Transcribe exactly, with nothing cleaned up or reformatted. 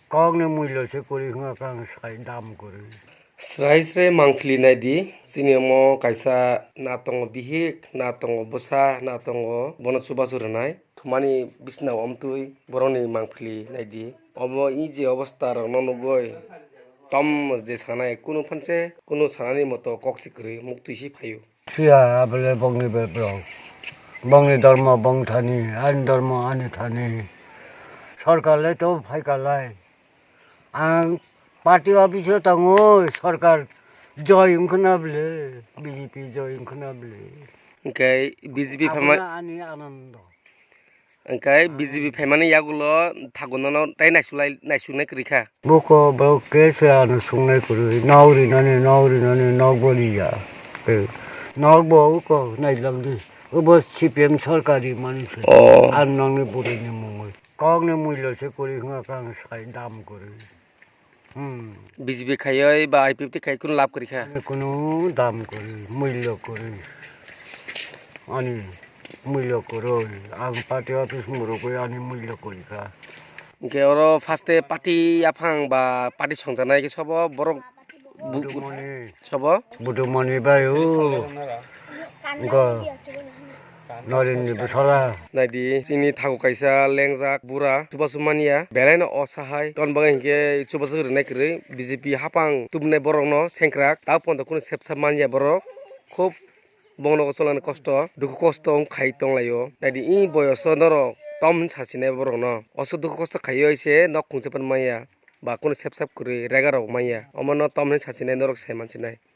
Kokni mullo se kwrwi wngkha ang sai dam kwrwi. Srai srai mangpili naidi, chini omo kaisa na tongo bihik, na tongo bwsa, na tongo bono chubachu rwnai. Thumani bisna omtwi borokni mangpili naidi. Omo i je obostha rokno nugwi tom je sanai kunu phanse kunu sanani moto kok se kwrwi muktwi se phaio. Phiya abole bongni bebrok. Bongni dharma bong thani, ani dharma ani thani. Sorkar le to phaika lai. Ang party office o tango, sorkar joy wngkhna bole, B J P joy wngkhna bole. Hingke B J P phaima- Abono ani anando. Hingke B J P phaimani yagulo thagonono tei naisulai-, naisulnai kwrwi kha. Buko borok khe se ano sungnai kwrwi, nok rinani, nok rinani, nok bo riya. Eh, nok bo uko nailangdi. Obo C P M sorkar rimani se. Oh. Ang nokni bwrwini mungwi. Kokni mullo se kwrwi wngkha ang sai dam kwrwi. Hmm. B J P khaioi ba I P F T khai kunu lab kwrwi kha? Ani kunu dam kwrwi, mullo kwrwi. Ani mullo kwrwi. Ang party office murugwi ani mullo kwrwi kha. Hingke oro first e party yaphang ba party songjaknai khe sobo borok bu-, bu-, Budumoni. Sobo? Budumoni bai o. Wngkha Norinni bwsala. Naidi, chini thago kaisa lengjak bura, chubachu manya, belaino osa hai, ton bagwi hinkhe chubachu rwnai kwrwi, B J P hapang tubunai borokno sengkrak, ta pono kunu sepsa manya borok, khub bongnogo cholani kosto, dukhu kosto wng khai tonglaio. Naidi, i boyoso norok tom hwn sachinai borokno, oso dukhu kosto khaiwi se nok khungsa pan manya, ba kunu sep sep kwrwi rega rok manya, omono tom hwn sachinai norok sai mansinai.